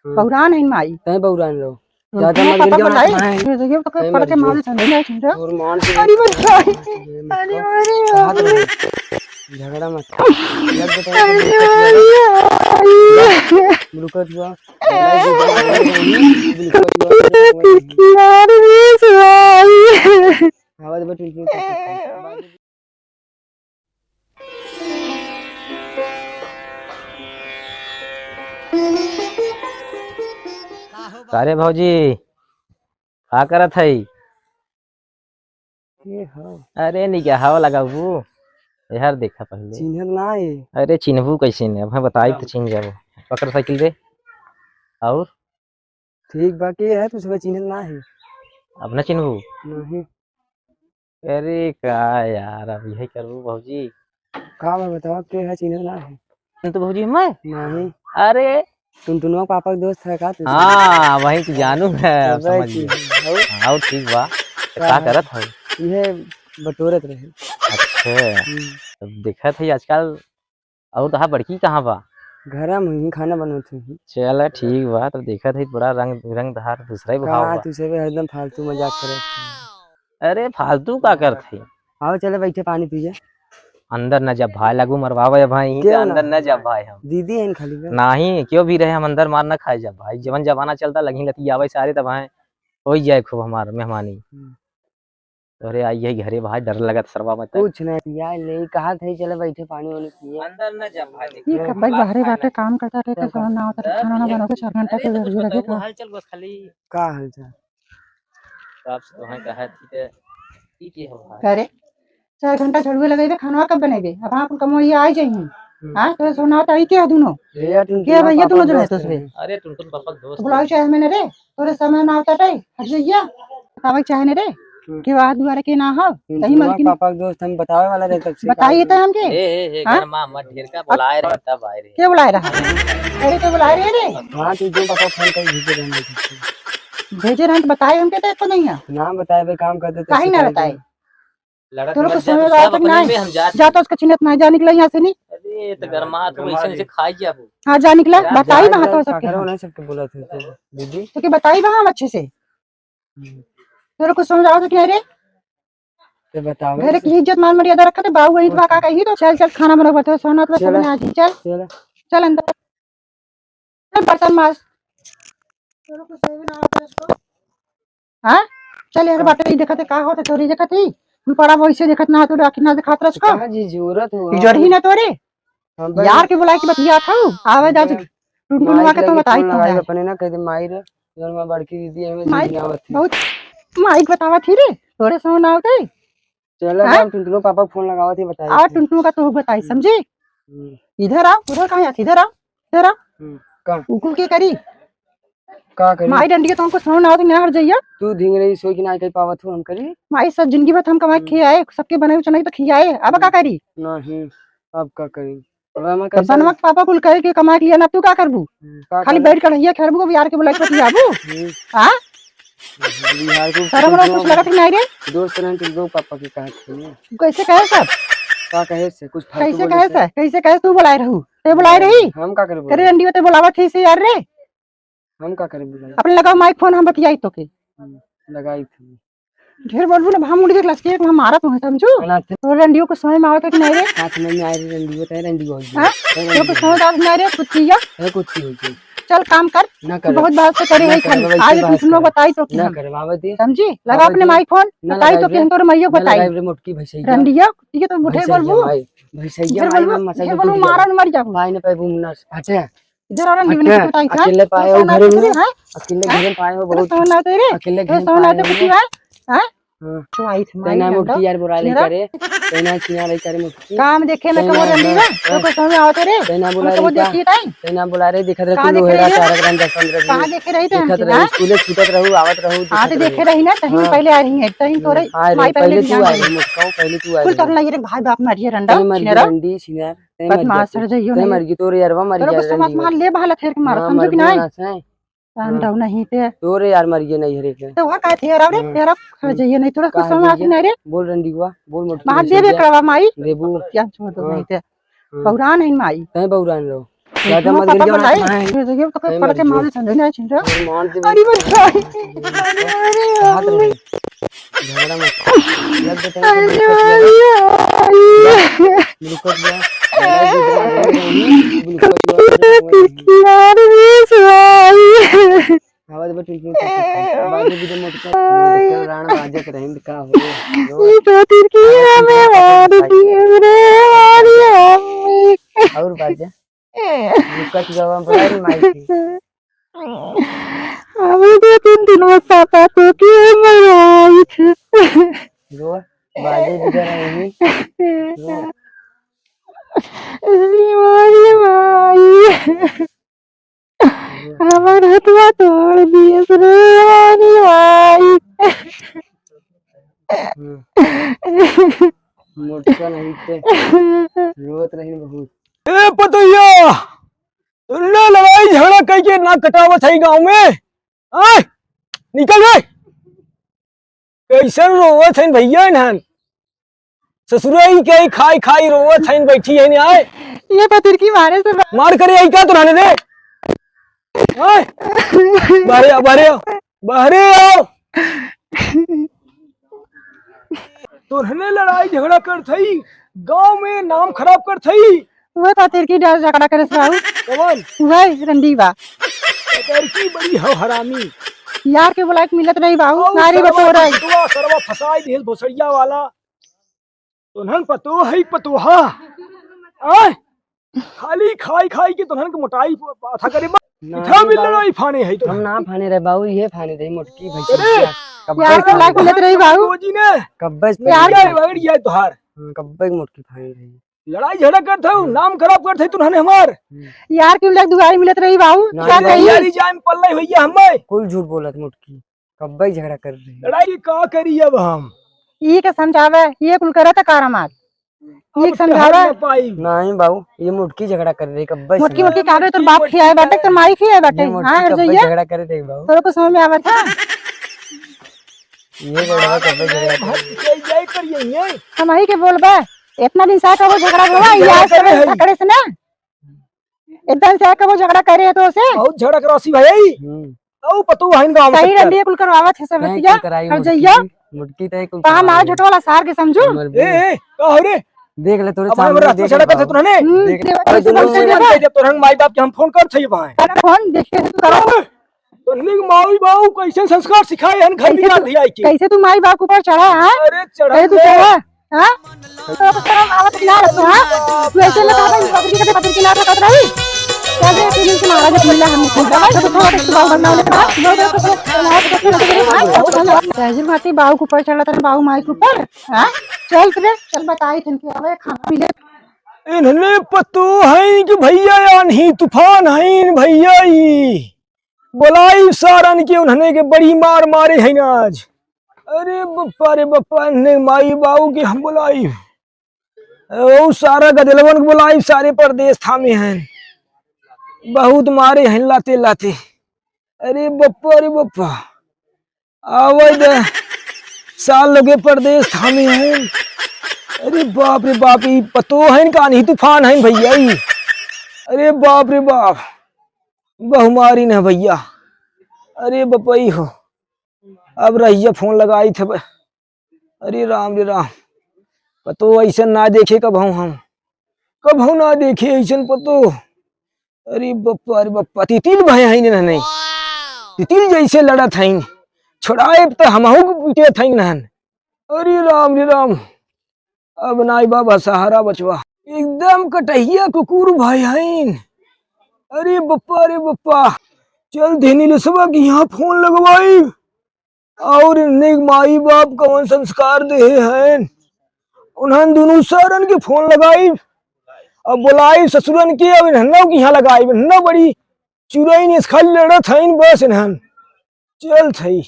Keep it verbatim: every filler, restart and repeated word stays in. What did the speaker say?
हम्म। बौरान है माई। तैं बौरान रहो। ज्यादा मत गिर जाओ, भाई। ये तो पकड़ के मार दे, समझ नहीं समझा। और मान के अरे, मत भाई। अरे, अरे, कहा तो अरे। झगड़ा मत। लग बेटा, अरे, अरे, अरे। ग्लूकोज हुआ। अरे, अरे। ग्लूकोज हुआ। आवाज बट का रे भौजी, का करत हई? के हौ? अरे निगाहवा लगाऊ, एहर देखा पहिले। चिन्हत ना है। अरे चिन्हबू कैसे ने, अब हम बताई तो चिन्ह जाबो। पकड़ साइकिल रे। और? ठीक बा, के है? तू सबे चिन्हत ना है। अब ना चिन्हबू? नहीं। अरे का यार, अब यही करबू भौजी? का बा बतावा, के है, चिन्हत ना है? तू तो भौजी हमें? नहीं। अरे। टुनटुनवा पापा के दोस्त है का तू? हाँ, वही तो जानू है, अब अबे समझ की गया। है, और? हाँ, और ठीक बा। तो का का है? करत है? ये बटोरत रहे। अच्छा। हम्म। तब देखत है आजकल और तहार बड़की कहाँ बा? घरा में ही खाना बनवत ही। चल ठीक बा, तब देखत ही बड़ा रंग, रंगदार दूसरा ही भाव का बा। तू सबे हरदम फालतू मजाक करत ही। अरे फालतू का करत ही? आओ चले बैठे पानी पी जा। अंदर न जा भाई, लगू मरवावे भाई, यहीं के पे अंदर ना? न जा भाई हम। दीदी है खाली बस। नहीं, क्यों भी रहे हम अंदर मार न खाए जा भाई। जवन जमाना चलता लगी लतियावे सारे तब हैं, हो ही जाए खूब हमार मेहमानी। हम्म। अरे आई है घरे भाई, डर लगत सरवा में तक। कुछ नहीं यार, ले कहा थे चले बैठे पानी वानी पिए। अंदर न जा भाई। ये कब तक बाहरे बाटे, काम करता रहे, तो ना होता, खाना ना बनाओ तो चार घंटा के जरूरी लगे का? हाल चाल बस खाली। का हाल चाल? तो आपसे तो हैं कहा थी के, ई के हो भाई? करे, चार घंटा झड़ुए लगेबे, खाना कब बनेबे? अब आप कमवैया आ जाइए। हम्म। हाँ, तो सोना तो आई के है दोनों? भैया, टुनटुन के भैया पापा दोनों जने दोस्त तो हैं। अरे टुनटुन पापा के दोस्त बुलाओ हैं। चाहे मैंने रे, तोरे समय ना होता टे, हट जाइया। बतावे चाहे ने रे, हम्म। के वहाँ दुआरे के ना हो, सही टुनटुन मलकिन। पापा के दोस्त हम बतावे वाला रहे तब से बताइए तो हमके। ए, ए, ए, हाँ? घर में मत ढेर का बुलाए रहे तब आए रहे। के बुलाए रहा? अरे तो बुलाए रहे रे। हाँ, तू जो पापा फोन कर भेजे रहने दे। भेजे रहन तो बताए हमके तो एको नहीं है। नाम बताए बे, काम कर देते काहे ना बताए। तोरे को समझ आवत कि नहीं? जा तो उसका चिन्हत नहीं, जा निकला यहाँ से नहीं। अरे, तो गरमा तो वैसे वैसे खाई जाबो। हाँ, जा निकला, बताई ना तो सबके। नहीं सबके बोला थे, तो दीदी। तो के बताई बा हम अच्छे से। हम्म। तोरे को समझ आवत कि नहीं रे? तो बताओ घर से। की इज्जत मान मर्यादा रखा थे, बाबू वही तो का कही तो चल, चल खाना बनाओ, तो सोना तो चल। चल। चल। चल अंदर। बर्तन माज। तोरो कुछ सेवे ना होता इसको। हाँ? चल यार, हाँ। बाटे ही देखत है, का होता तोरी देखत ही? हम पड़ा वैसे देखत ना, तोरे आँखी ना दिखात रह इसको। कहाँ जी जरूरत हो? इजर ही ना तोरे। हाँ, बस। यार के बुलाए के बतिया था, आवे जा जी। टुनटुनवा के तो बताई तो है। अपने ना कह दे माई रे, जौन माँ बड़की दीदी है, हमें माई, बहुत माई के बतावा थी रे, तोरे समझ ना आवत है। चलो, हाँ? हम टुनटुनो पापा के फोन लगावत ही, बताई आ, थी। टुनटुनो का तो बताई, हम्म। समझी? हम्म। इधर आओ, उधर कहाँ जाती? इधर आओ, इधर आओ। हम्म, का? उकुल के करी? का करी? माई डंडी के तो हमको सुनो ना, तो ना हट जाइए। तू धींग रही, सोई कि ना कह पावत हो, हम करी? माई सब जिंदगी भर हम कमाई हम्म। खियाए, सबके बनाई चनाई तो खियाए, अब का हम्म। करी? नहीं, अब का करी? अब हम तो कैसे बनवा के पापा कुल कहे के कमाई के लिए ना, तू का करबू? हम्म, का खाली करी? बैठ कढ़ैया खेलबू, अब यार के बुला के बतियाबू? हम्म। हाँ? बिहार के शर्म वरम कुछ लगत ही नहीं रे? दोस्त रहन तो लोग पापा के कहत थे। कैसे कहे सब? का कहे से? कुछ फालतू कैसे बोले कहे से? से? कैसे कहे तू बुलाए रहू? ते बुलाए रही? हम का करे तेरे बोले? डंडी में ते बुलावत ही से यार रे। हम का करे बुलाए? अपने लगाओ माइक फोन, हम बतियाई तो के। हम्म, लगाई थी। ढेर बोलबू ना, हम मुड़ी देख लसके, हम मारा तुम्हें, समझू? ना थे। तो रंडियो को समझ में आवत है कि नहीं रे? का समझ में आए रे रंडियो, तय रंडियो हो गया। हाँ? तय तो रंडियो कुछ हो समझ गया। आवत नहीं रे, कुत्तिया। अरे कुत्ती हो गई। चल काम कर। ना तू करे। बहुत बात से करे ना है करे, खाली। वैसे आज बात कुछ लोग करे। बताई तो कि ना हम। करे, बाबा दे। समझी? लगा बाबा अपने दे। माई फोन, ना बताई लगाई तो कि रे। हम तोर मैयो ना बताई। लगाई रे मोटकी भैंसैया। रंडियो, ये तो मुठे भैंसैया बोलबू। माई। भैसैया ढेर माई बोलबू, ना मसाई ढेर बोलबू, मारा न मर जाबू। माई ने पाए घूमना। हटे। इधर आ रंडियो हटे। नहीं बताई था। अकेले पाए हो घर में। हाँ? अकेले घर में पाए हो, बहुत सोना दे रे। अकेले घर में पाए हो। कुछ है? हाँ? हाँ। चुआई थे, माई तेना डंडा। मोटकी यार बोला ले करे, तेना चिया ले करे मोटकी। काम देखे में तेना कबो रंडी बा, हाँ। तो को समझ आवत रे। तेना बोला हम कबो रे का? देखी ताई। तेना बोला रे, दिखत रहे का तू देखे लोहेरा रे? चारक रंग दस पंद्रह दिन। कहाँ देखे रही थे दिखत हमके, रहे, हाँ? स्कूले छूटत रहू, आवत रहू, हाँ, दिखत तो देखे रहे। रही ना, तहीं हाँ। पहले आ रही है, तहीं हाँ, तोरे आ रे, माई पहले पहले तू आ रे, मोटका, पहले तू आ कुल रे। करना ये रे भाई बाप मारिए रंडा, तेरे मर गया छिनरा। रंडी, छिनरा, तेरे मर गया बदमाश तू। हर जाइयो तेरे नहीं। मर गया, तोरे यारवा मर तोरे गया को समझ रंडी। मार ले भाला फेर के मार, हाँ, समझो मर कि गया नहीं? ना, सही। राम हाँ। राव नहीं ते। तोरे यार मर गए नहीं हरे के। तो वह का थे यार, अरे हाँ। तेरा खा हम्म। जाइए नहीं, थोड़ा कुछ कहा समझ भैया? नहीं रे। बोल रंडीवा, बोल मोटकी मार भैंस देबे भैया। करवा माई। देबू। क्या छोड़ दो हाँ। नहीं ते। हाँ। बौरान है माई। तय बौरान रहो। ज्यादा मत गिर जाओ, भाई। ये देखिए, तो कोई पड़ के मार दे, समझे ना, चिंता। अरे, मार दे। अरे, मेरे भाई। अरे, अरे, हाथ रहे। झगड़ा मत। लग जाते हैं, अरे, अरे, अरे। रुको, रुको। रुको, रुको। यार, ये सवाल। आवाज बट इतनी बाजे भी दे मोटका, मोटका राण बाजत रहिन का हो? ये तो तिरकी हमें मार दिए रे, हमारी अम्मी। और बाजे। लुका चुरावा भर माई की। हमें दो तीन दिन में पापा तो के मराई थे। जो बाजे भी दे रही। जो। हमारी माई। हमार हथवा तोड़ दिए रे हमारी माई। हम्म। मोटका नहीं थे, रोत रही बहुत। ए पतोहिया, तुन्ने लड़ाई झगड़ा कइके नाक कटावत है गाँव में, आय? निकल रे। कैसन रोवत हइन भइया इन्हन? ससुरई के खाई खाई रोवत हइन, बैठी हइन आय। ये पतुरकी मारे से बा- मार करे आई का तुन्हने रे? आय? बाहरे आओ, बाहरे आओ, बाहरे आओ। तुन्हने लड़ाई झगड़ा करत हई, गाँव में नाम खराब करत हई। वह पतुरकी डर झगड़ा करे से बाबू। कौन? वह रंडी बा। पतुरकी बड़ी हो हरामी। यार के बुलाए के मिलत रही बाबू, अउ नारी सरवा बटोर आई। पिटवा, सरवा फसाई दिहल भोसड़िया वाला। तोन्हन पतोह है पतोहा। आय? खाली खाई खाई के तोन्हन के मोटाई प-, पाथा करे बा। ना इठा भी बाबू, लड़ाई फाने है तो। हम ना फाने रहे बाबू, ये फाने रहे मोटकी भैंस अरे! क्या? कब्बे यार के फाने लायक रहे। मिलत रही बाबू। रोजी ने। कब्बे से यार पहले ये बगड़ गया तोहार। हाँ, कब्बे की मोटकी फाने रहे। लड़ाई झगड़ा करत हऊ, नाम खराब करत हई तुन्हने हमार। हम्म। यार के लायक दुआरी मिलत रही बाबू, ना, क्या ना, कही? यारी जान पल्ले भैया हमें। कुल झूठ बोलत मोटकी, कब्बे झगड़ा कर रही। लड़ाई का करी अब हम? ई के समझावे, ये कुल करत कार हमार। ई अब समझावे। ठहर न पाई। नहीं बाबू, ये मोटकी झगड़ा कर रही, कब्बे से मोटकी, मोटकी काबे तोर बाप खियाए बाटे, तोर माई खियाए बाटे। ये मोटकी हाँ, हट कब्बे जाइए। झगड़ा कर रही बाबू। तोरे को समझ में आवत है? ये लड़वा कब्बे झगड़ा कर रही। हम यही करिए, यही। हम यही के बोलबे। इतना दिन से कबो झगड़ा हुआ, ये आज करे है। पकड़े से ना। एकदम से कबो झगड़ा करे है तो से। बहुत झगड़ा करौसी भाई। हम्म। औ पतोह हइन गाँव में सही सबकर। रंडी कुल करवावत है सब कहीं बतिया। कुल कराई हट मोटकी, जाइयो। मोटकी तय कुल कहाँ मारा करवाई। झोटवाला सार के समझू। हमर ए, भी। ए, का हो रे? देख ले तोरे अब सामने हमरा देख ले झगड़ा करते बाबू। तुन्हने। हम्म, देख ले। देख ले। अरे दोनों से बात कर दे, तोर हम माई बाप के हम फोन कर थे भाई। फोन देख के तू करो। तोहनी के माई बाबू कैसे संस्कार सिखाए हन घर कैसे बिगाड़ तू, दिया है कि? कैसे तू माई बाप के ऊपर चढ़ा, हाँ? अरे चढ़ा कैसे तू ले। चढ़ा, हाँ? तो अब शर्म आवत ना रहो, हाँ? तू ऐसे में कहा भाई, पकड़ के, पकड़ के ना रखत रही। चल रे, तू नीचे महाराज अपने ला हम निकल जाए। तो थोड़ा सा बाबू बनना वाले का, हाँ? राजू माटी बाबू के ऊपर चढ़ा था, बाबू माई के ऊपर, हाँ? चल रे, चल बताई थन के आवे खाना मिले। इन्हने पतो है कि भैया आन्ही तूफान है भैया ई। बोलाई सारन के उन्हने के बड़ी मार मारे हैं आज। अरे बप्पा रे बप्पा, इन्हने माई बाऊ के हम बोलाई। ओ सारा गदेलवन के बोलाई, सारे परदेस थामे हैं। बहुत मारे हैं लाते लाते। अरे बप्पा रे बप्पा। आवे दे। सार लोगे परदेस थामे हैं। अरे बाप रे बाप, ई पतो हैं का आन्ही तूफान हैं भैया ई। अरे बाप रे बाप। बहुमारी न भैया। अरे बपई हो, अब रहिया फोन लगाई थे ब-, अरे राम रे राम, पतो ऐसन ना देखे कबहूँ हम, कबहूँ ना देखे ऐसन पतो। अरे बप्पा, अरे बप्पा, तितिल भय हइन नहने, तितिल जैसे लड़त हइन, छोड़ाए त हमहू के पीटे थइन नहन। अरे राम रे राम, अब नाई बाबा सहारा बचवा। एकदम कटहिया कुकुर भाई हईन। अरे बप्पा रे बप्पा, चल देनी लसवा के यहाँ फोन लगवाई। और इन्हें माई बाप कौन संस्कार देहे हैं, उन्हन दुनू सारन के फोन लगाई। अब बोलाई ससुरन के, अब इन्हनों के यहाँ लगाई। इन्हनों बड़ी चुरैन इस खाली लड़त हईन बस इन्हन। चल थई।